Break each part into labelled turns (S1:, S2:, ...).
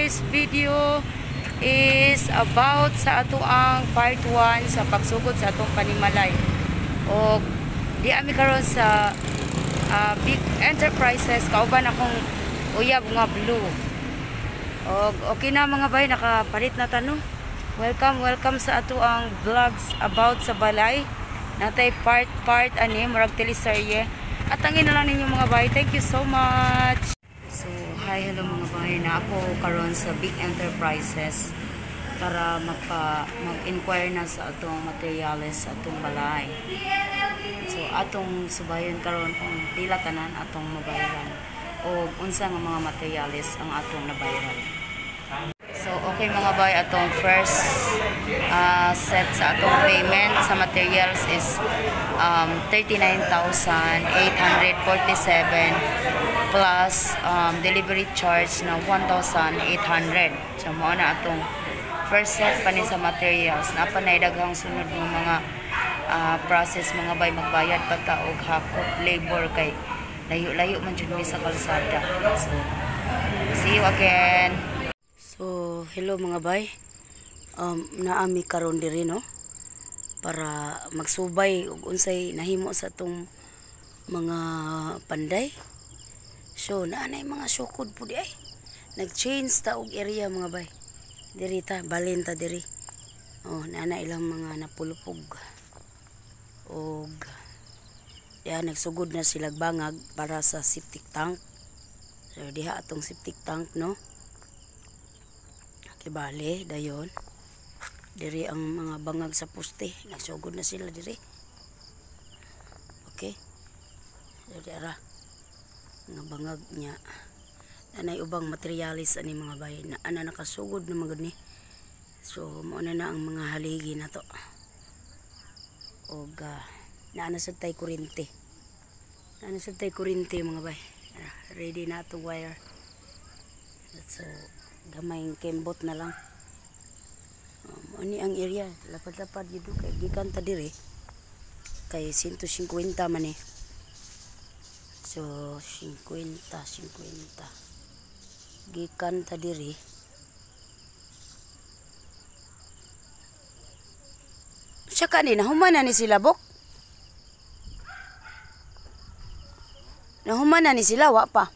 S1: Today's video is about sa ato ang part 1 sa pagsugod sa atong panimalay. Og di ami karon sa Big Enterprises kauban akong uyab nga blue. Og okay na, mga bay, nakapalit na ta, no. Welcome, welcome sa ato ang vlogs about sa balay. Natay part part ani, murag teleserye. Atangin na lang ninyo, mga bay. Thank you so much. So, hi, hello, mga bay. Na ako karon sa Big Enterprises para mag-inquire na sa atong materyales sa atong balay. So, atong subayon karon kung pila tanan atong mabayaran o unsa nga mga materyales ang atong nabayaran. So, okay, mga bay, atong first set sa atong payment sa materials is 39,847 plus delivery charge na 1,800. So, mao na atong first set pa ni sa materials. Naa pa na daghang sunod ng mga process, mga bay, magbayad pa ta og hakot labor kay layo-layo man jud mi sa kalsada. So, see you again. So, hello, mga bay. Naami karon diri, no, para magsubay og unsay nahimo sa atong mga panday. So, naa nay mga sukod po di ay. Nag-change ta og area, mga bay. Diri ta, balin ta diri. Oh, naa na ilang mga napulupog. Og ya nagsugod na sila bangag para sa septic tank. So, diha atong septic tank, no. Kibali, dayon. Diri ang mga bangag sa poste. Nagsugod na sila diri. Okay. So, di ara. Mga bangag niya. Nanay ubang materialis ani, mga bay. Na ana nakasugod na magud ni. So, mao na na ang mga haligi na to. Og naa na sad tay kuryente. Naa na sad tay kuryente, mga bay. Ah, ready na to wire. So, gamay kembot na lang. Ani ang area, lapad-lapad gyud kay gikan ta diri. Kay 150 man eh. So, 50, 50. Gikan ta diri. Siya kani, nahuman na ni sila, bok. Nahuman na ni sila, wa pa.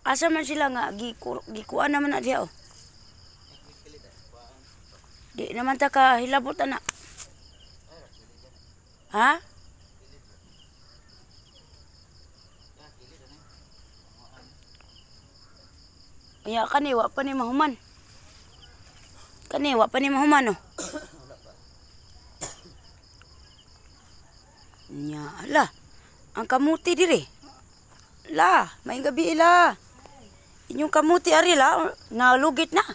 S1: Asa man sila nga gikuan naman na diha oh. Di naman ta ka hilabot ana. Ha? Ya kani wa pa ni mahuman. Kani wa pa ni mahuman oh. Nya ala. Ang kamuti diri. La, may gabi ila. Inyong kamuti ari la, nalugit na.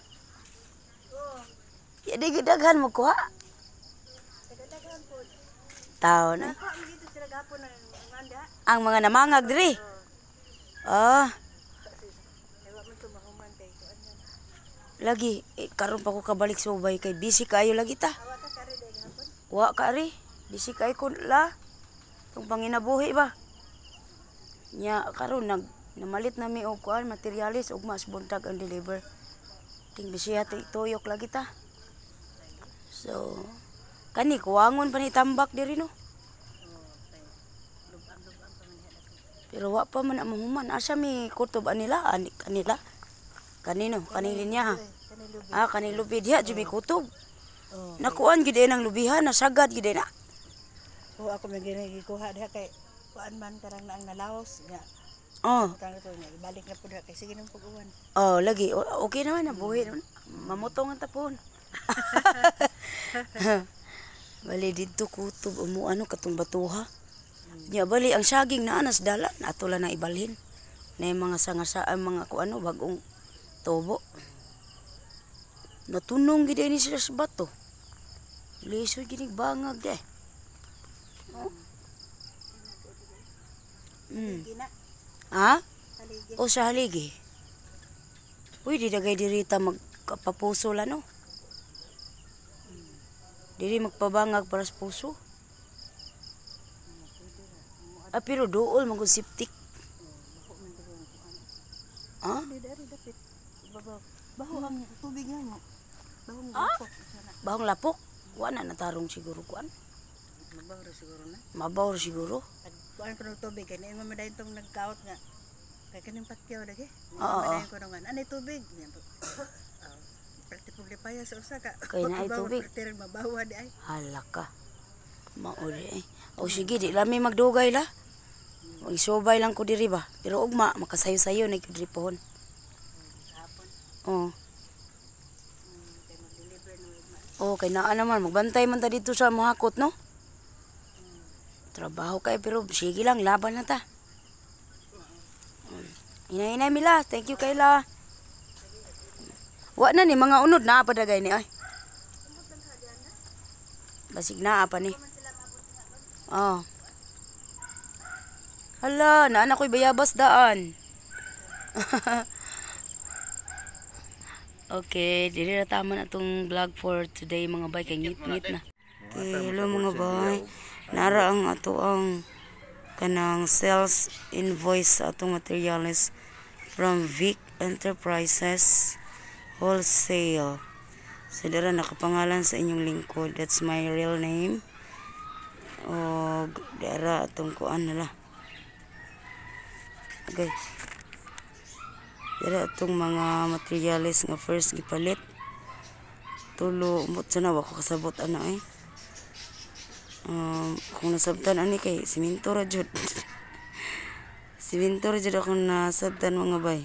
S1: Ya di daghan mo kuha. Tao na. Ang mga namangag diri. Ah. Lagi eh, karon pa ko kabalik sa ubay kay busy kaayo lagi ta. Wa ka ari. Busy kaayo ko la. Tong panginabuhi ba. Nya karon nag namalit na mi og kuan materialis ug mas buntag ang deliver. Ting busy hati tuyok lagi ta. So kani kuwangon pa ni tambak diri, no. Pero wa pa man ang mahuman. Asa mi kutob anila ani kanila? Kanino? Kaning linya ha? Ah, kaning lubi diha jud mi kutob.
S2: Oh.
S1: Nakuan gid ang lubihan, nasagad gid na.
S2: Oh, ako may gikuha diha kay kuan man karang naang nalaos nya.
S1: Oh,
S2: Kang ito nya ibalik na pud diha kay sige nang pag-uwan.
S1: Oh, lagi okay naman na buhi naman. Mamutong ang tapon. Bali didto kutob umo ano katong batuha. Nya bali ang saging na anas dalan ato lang na ibalhin. Na yung mga sanga sa ang mga ku ano bagong tubo. Natunong gid ni sila sa bato. Lisod gid ni bangag de. Oh.
S2: Gina,
S1: Ha?
S2: haligi.
S1: O sa haligi. Uy, di dagay diri ta magpapuso la, no. Diri magpabangag para sa puso. Ah, pero duol man kung septic. Ha?
S2: Di dari dapit. Babaw. Baho ang tubig nga mo. Baho ang lapok.
S1: Bahong lapok. Wa na natarong siguro kuan.
S2: Mabaw ra siguro na.
S1: Mabaw ra siguro.
S2: Ag kuan ko ng tubig kay niin man dayon tong nagkaot nga. Kay kaning Pacquiao lagi.
S1: Oo.
S2: Madayon ko nungan. Anay tubig? Niya po. Oh, Prakti pong lipaya sa usa ka.
S1: Kay naay tubig.
S2: Prakti rin mabawa di ay.
S1: Hala ka. Mauli eh. O sige, di lami magdugay la. Magsubay lang ko diri ba. Pero ugma, makasayo-sayo na ko diri pohon.
S2: Hapon.
S1: Oo.
S2: Kay mag-deliver ng ugma.
S1: Oh, kay naa naman magbantay man ta dito sa mohakot, no? Trabaho kay pero sige lang, laban na ta. Hinay-hinay mila, thank you kay la. Wa na ni mga unod naa pa dagay ni ay. Basig naa pa ni. Oh. Hala, naa na ko'y bayabas daan. Okay, diri ra tama na atong vlog for today, mga bay, kay ngit-ngit na. Okay, hello mga bay. Nara ang ato ang kanang sales invoice sa atong materials from Vic Enterprises Wholesale. So dira nakapangalan sa inyong lingkod. That's my real name. Og dira atong kuan nala. Okay. Dira atong mga materials nga first gipalit. Tulo umot sana, wa ko kasabot ana eh. Kung nasabtan ani kay simento ra jud. Simento ra jud akong nasabtan, mga bay.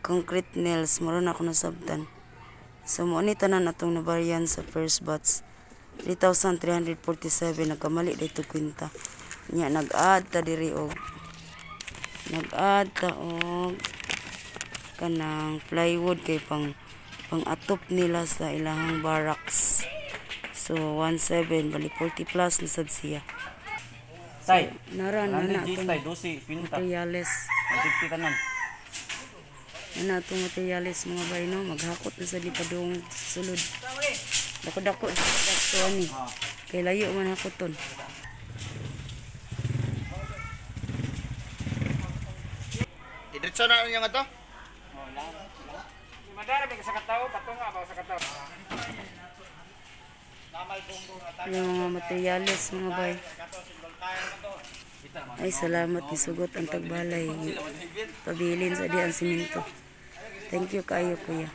S1: Concrete nails maro na ako nasabtan. So mo ni tanan atong nabaryan sa first batch. 3,347, nagkamali dito kwenta. Nya nag-add ta diri og nag-add ta og kanang plywood kay pang pang-atop nila sa ilahang barracks. So 17 bali 40 plus na sad siya.
S3: Tay,
S1: Nara na na
S3: 100 Gs
S1: atong
S3: tay, 12, pinta.
S1: materials.
S3: 150 tanan.
S1: Ana atong materials, mga bay, no, maghakot na sa di padung sulod. Dako-dako so ani. Kay layo man hakoton.
S4: Diretso na ninyo nga to?
S3: Madara may sa katawo, patunga ba sa katawo?
S1: Yung mga materyales, mga bay. Ay, salamat ni sugot ang tagbalay. Pabilin sa di ang simento. Thank you kayo, kuya.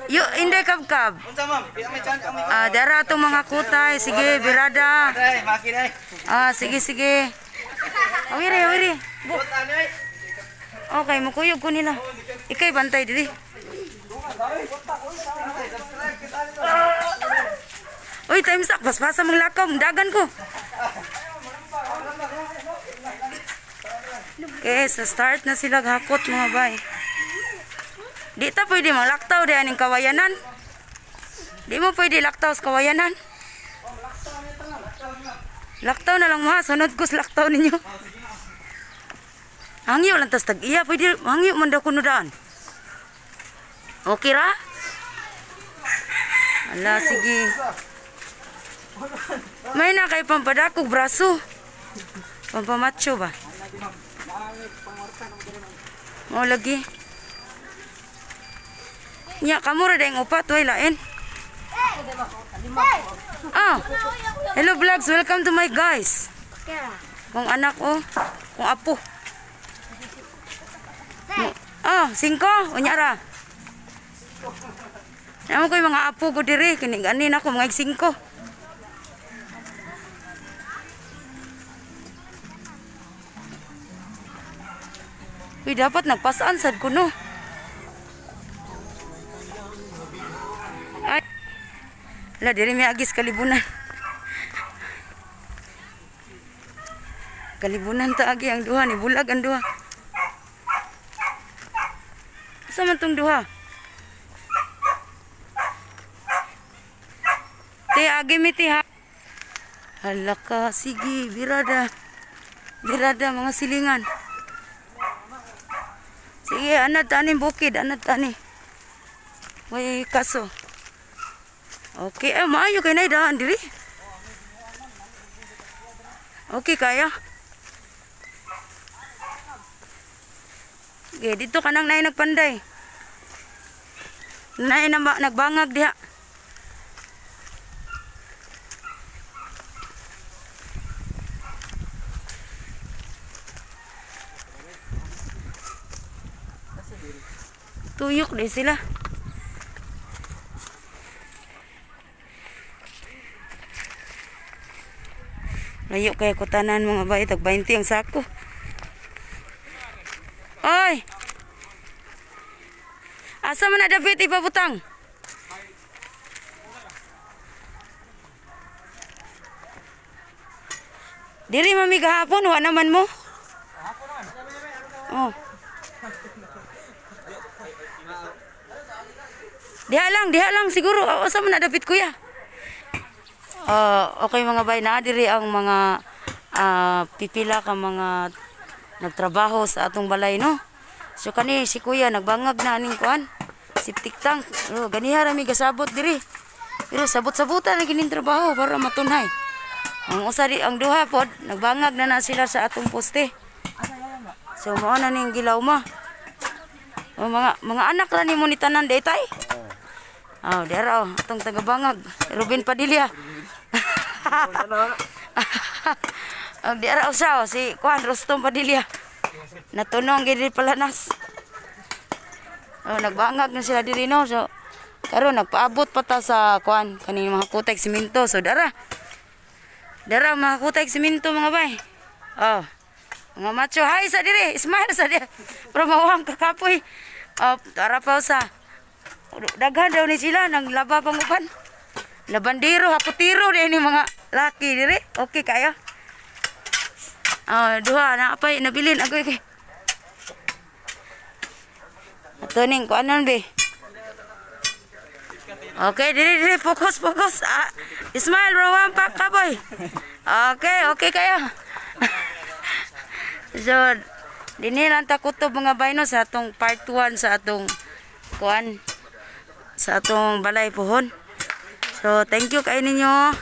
S1: Yo, hindi kabkab.
S4: Unsa, ma'am? May channel may
S1: Ah, dara atong mga kutay. Sige, birada.
S4: Ay, makina ay.
S1: Ah, sige, sige. Awiri, awiri. Okay, mukuyog ko nila. Ikay bantay diri. Uy, time sak, basbasa maglakaw, dagan ko. Okay, sa start na sila hakot, mga bay. Di ta pwede malaktaw di aning kawayanan. Di mo pwede laktaw sa kawayanan. Laktaw na lang mga, sunod ko sa laktaw ninyo. Hangyo lang tas tag iya, pwede hangyo man daw kuno daan. Okay ra? Ala, sige. May na kay pampadakog braso. Pampamacho ba? Mo lagi. Nya kamo ra dayong upat way lain. Ah. Hello vlogs, welcome to my guys. Kung anak oh, kung apo. Ah, singko, unya ra. Namo ko yung mga apo ko diri, kini ganin ako mga singko. Uy, dapat nagpasaan sad ko no. Ay. Ala, diri may agis kalibunan. Kalibunan ta agi ang duha ni bulag ang duha. Asa man tong duha? Te, agi mi te ha. Hala ka, sige, birada. Birada mga silingan. Sige, anad tani bukid, anad tani. May kaso. Okay, eh, maayo kay nay daan diri. Okay kaya. Okay, dito kanang naay nagpanday. Naay na nagbangag diha. Tuyok di sila. Layo kay ko tanan mga bay, tag 20 ang sako. Oy. Asa man na David ipabutang? Diri mami gahapon, wa naman mo. Oh. Diha lang siguro. O, asa man na David kuya? Okay mga bay, naa diri ang mga pipila ka mga nagtrabaho sa atong balay, no. So kani si kuya nagbangag na aning kuan, septic tank. Oh, ganiha ra mi gasabot diri. Pero sabot-sabutan na kining trabaho para matunhay. Ang usa di ang duha pod nagbangag na na sila sa atong poste. So mao na ning gilaw ma. Oh, mga anak ra nimo ni tanan day tay. Oh, dira oh, atong tagabangag, Ruben Padilla. Ang dira usa oh, si Juan Rostom Padilla. Natunong gid palanas. Oh, nagbangag na sila diri no. So karon nagpaabot pa ta sa kuan kaning mga kutay simento. So dara. Dara mga kutay simento mga bay. Oh. Mga macho, hi sa diri, smile sa diri. Pero mawang kakapoy. Oh, tara pa usa. Daghan daw ni sila nang laba pang uban. Labandero, hakutiro din ni mga laki diri. Okay kayo. Oh, duha na apay nabilin agoy kay. Ato ning kuanon be. Okay, diri diri focus focus. Ah, smile bro, one pack ka boy. Okay, okay kayo. So, dinhi lang ta kutob mga bayno sa atong part 1 sa atong kuan sa atong balay pohon. So, thank you kay ninyo.